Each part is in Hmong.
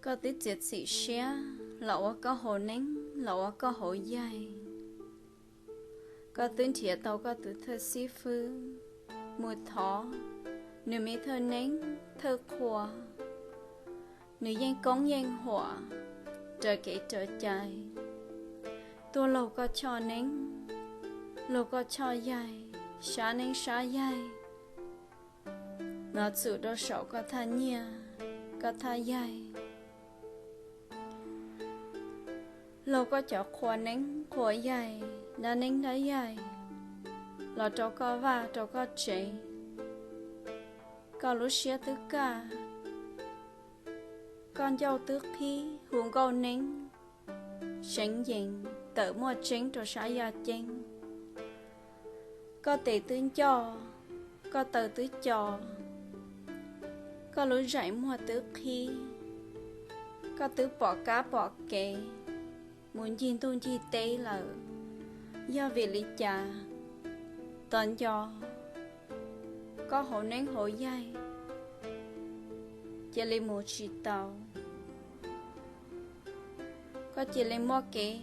Koj twb txiav txim siab los ua koj hauv neeb los ua koj hauv yaig. Koj twb nrhiav tau koj tus thawj xib fwb mus thov nws me thawj neeb thawj qhua, nws yeej koob yeej huam raws kev raws cai, tuaj laug koj choj neeb, laug koj choj yaig, sab neeb sab yaig, nov txum rau saum koj thaj nyiaj, koj thaj yaig, laug koj cov qhua neeb qhua yaig, dab neeb dab yaig los rau koj vaj rau koj tsev. Koj lub siab twb kaj, koj ncauj twb qhib hu nkauj neeb, seev yees tawm muaj tseeb rau sab yaj ceeb. Koj tes twb ncoj, koj taw twb co, koj lub zaim muag twb qhib, koj twb pom kab pom kev mus ncig ntuj ncig teb lawm. Yog vim li cas tos nco koj hauv neeb hauv yaig cia li mus tsis tau? Koj cia li muaj kev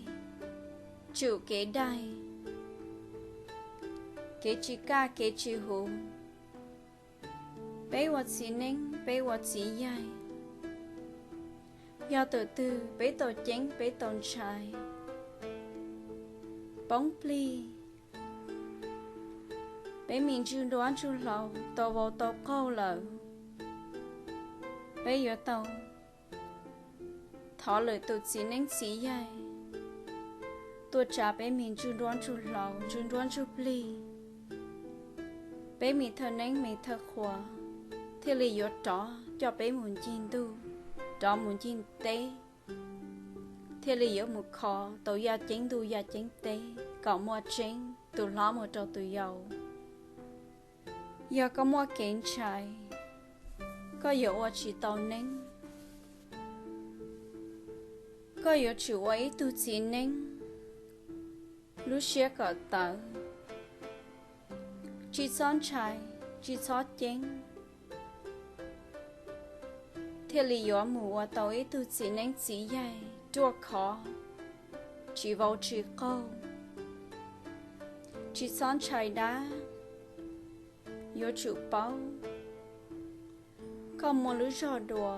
tsum kev daig, kev tsis kaj kev tsis huv. Peb ua txiv neeb peb ua txiv yaig, yog tus twg peb tau ceeb peb tau ntshai, poob plig, peb me ntsuj nruab ntsuj hlauv tau vau tau qaug lawm, peb yuav tau thov lwm tus txiv neeb txiv yaig tuaj tsa peb me ntsuj nruab ntsuj hlauv ntsuj nruab ntsuj plig. Peb me thawj neeb me thawj qhua thiaj li yuav rov coj peb mus ncig ntuj, rov mus ncig teb, thiaj li yuav mus kho tau yaj ceeb ntuj yaj ceeb teb kom muaj tseeb tus hlob mus rau tus yau. Yog koj muaj kev ntshai, koj yuav ua tsis tau neeb. Koj yuav tsum ua ib tug txiv neeb lub siab kawm tawv, tsis txhob ntshai, tsis txhob ceeb, thiaj li yuav mus ua tau ib tug txiv neeb txiv yaig ruaj khov, tsis vau tsis qaug, tsis txhob ntshai dab. Yuav tsum paub koj muaj lub zog dua,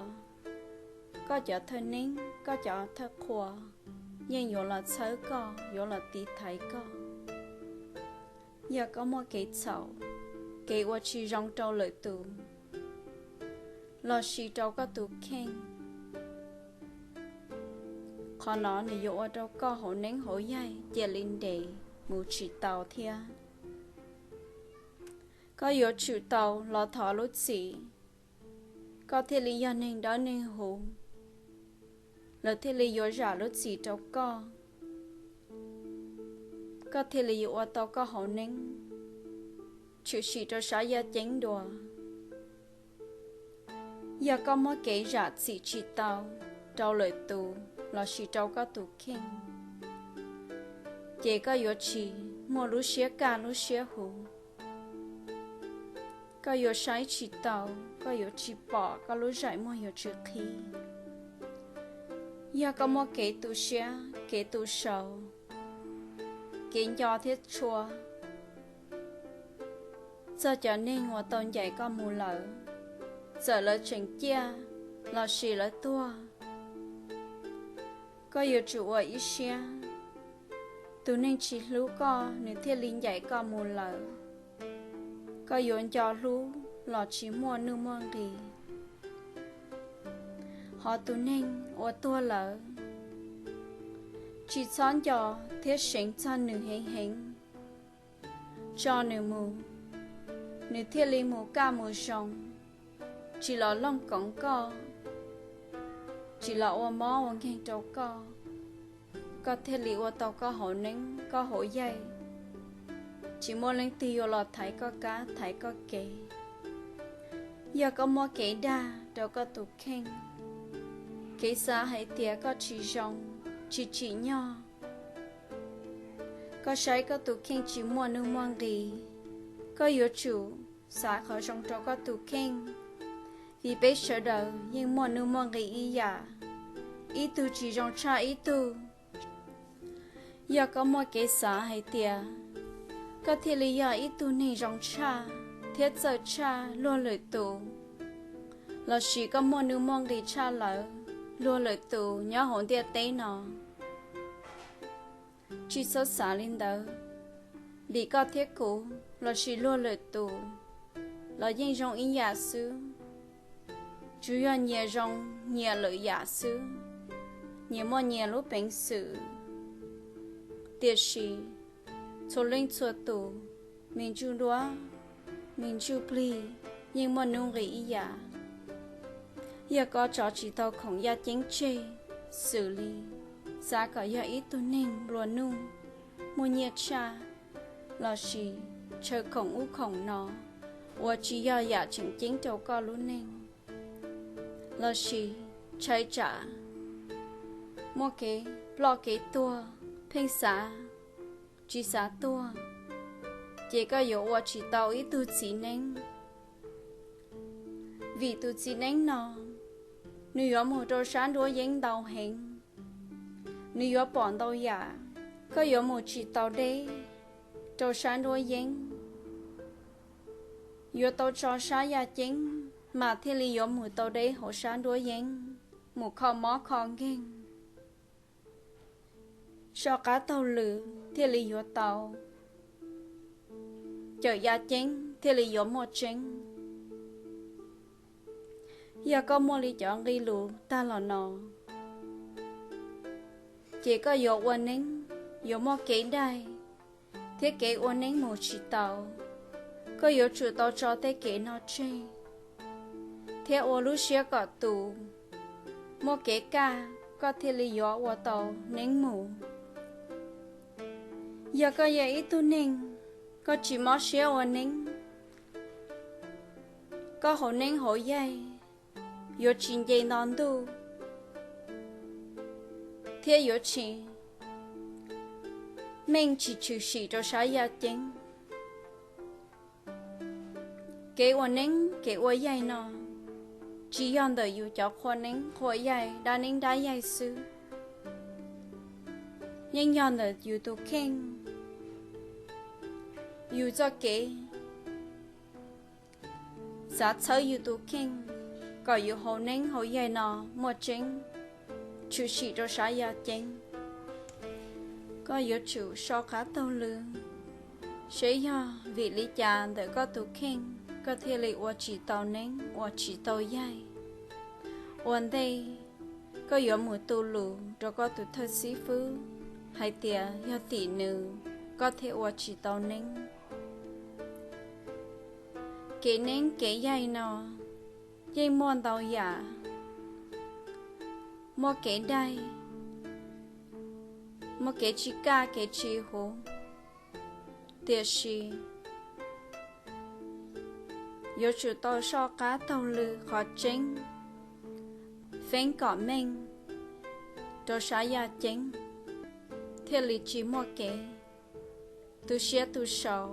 koj cov thawj neeb koj cov thawj qhua yeej yuav los txhawb koj, yuav los tiv thaiv koj. Yog koj muaj kev txhaum, kev ua tsis zoo rau lwm tus lossis rau koj tus kheej, qhov no nws yuav ua rau koj hauv neeb hauv yaig cia li nres mus tsis tau thiab. Koj yuav tsum tau los thov lub txim, koj thiaj li yog neeg dawb neeg huv, lawv thiaj li yuav zam lub txim rau koj, koj thiaj li yuav ua tau koj hauv neeb tshwm sim rau sab yaj ceeb dua. Yog koj muab kev zam txim tsis tau rau lwm tus lossis rau koj tus kheej, ces koj yuav tsis muaj lub siab kaj lub siab huv. Koj yuav saib tsis tau, koj yuav tsis pom, koj lub zaim muag yuav tsis qhib. Yog koj muaj kev tu siab kev tu sau, kev nco thiab tshua txog cov neeg uas tau ncaim koj mus lawm, txawm lawv tseem ciaj lossis lawv tuag, koj yuav tsum ua ib siab. Tus neeg tsis hlub koj nws thiaj li ncaim koj mus lawm, koj yuav nco hlub los tsis muaj nuj muaj nqis. Hos tus neeg uas tuag lawm, tsis txhob nco thiab seev txog nws heev heev, tso nws mus, nws thiaj li mus kaj mus zoo, tsis los looj koov koj, tsis los ua mob ua nkeeg rau koj, koj thiaj li ua tau koj hauv neeb koj hauv yaig, tsis muaj leej twg yuav los thaiv koj kab thaiv koj kev. Yog koj muab kev dag rau koj tus kheej, kev xav hais tias koj tsis zoo, tsis tsim nyog, koj saib koj tus kheej tsis muaj nuj muaj nqis, koj yuav tsum xav qhov zoo rau koj tus kheej, vim peb sawv daws yeej muaj nuj muaj nqis ib yam. ib tug tsis zoo tshaj ib tug. Yog koj muaj kev xav hais tias koj thiaj li yog ib tug neeg zoo tshaj thiab txawj tshaj luag lwm tus, lossis koj muaj nuj muaj nqis tshaj lawv luag lwm tus nyob hauv ntiaj teb no, tsis txhob xav li ntawd, vim koj thiab kuv lossis luag lwm tus los yeej zoo ib yam xwb. Tsuas yog nyias zoo nyias lwm yam xwb, nyias muaj nyias lub peev xwm. Tiam sis txhua leej txhua tus, me ntsuj duab, me ntsuj plig yeej muaj nuj nqis ib yam. Yog koj tso tsis tau khoom yaj ceeb tseg, xws li xav kom yog ib tug neeg nplua nuj, muaj nyiaj tshaj, lossis tshaw khoom ub khoom no uas tsis yog yam tseem ceeb rau koj lub neej, lossis ntshai tsam muaj kev ploj kev tuag, pheej xav tsis xav tuag, ces koj yuav ua tsis tau ib tug txiv neeb. Vim tus txiv neeb no, nws yuav mus rau sab nruab yeeb ntau heev, nws yuav pom ntau yam, koj yuav mus tsis tau deb rau sab nruab yeeb. Yuav tau tso sab yaj ceeb mas thiaj li yuav mus tau deb hauv sab nruab yeeb, mus kho mob kho nkeeg, so qab taug lw thiaj li yuav tau, cawm yaj ceeb thiaj li yuav muaj tseeb. Yog koj muaj li cov nqi lus tag los no, ces koj yuav ua neeb yuav muaj kev daig, thiab kev ua neeb mus tsis tau. Koj yuav tsum tau tso tej kev no tseg, thiab ua lub siab kom tus, muaj kev kaj koj thiaj li yuav ua tau neeb mus. Yog koj yog ib tug neeg, koj tsis mob siab ua neeb, koj hauv neeb hauv yaig yuav tsis nce nto ntuj, thiab yuav tsis meej tsis tshwm sim rau sab yaj ceeb. Kev ua neeb kev ua yaig no, tsis yog ntawm yus cov qhua neeb qhua yaig dab neeb dab yaig xwb, yeej yog ntawm yus tus kheej, yus txoj kev xav txhawb yus tus kheej kom yus hauv neeb hauv yaig no muaj tseeb, tshwm sim rau sab yaj ceeb. Koj yuav tsum so qab taug lw, seb yog vim li cas ntawm koj tus kheej koj thiaj li ua tsis tau neeb ua tsis tau yaig. Ua ntej koj yuav mus tu lus rau koj tus thawj xib fwb hais tias yog tim nws koj thiaj ua tsis tau neeb. Kev neeb kev yaig no yeej muaj ntau yam, muaj kev daig, muaj kev tsis kaj kev tsis huv, tiam sis yuav tsum tau soj qab taug lw qhov tseeb, feeb kom meej rau sab yaj ceeb, thiaj li tsis muaj kev tu siab tu sau.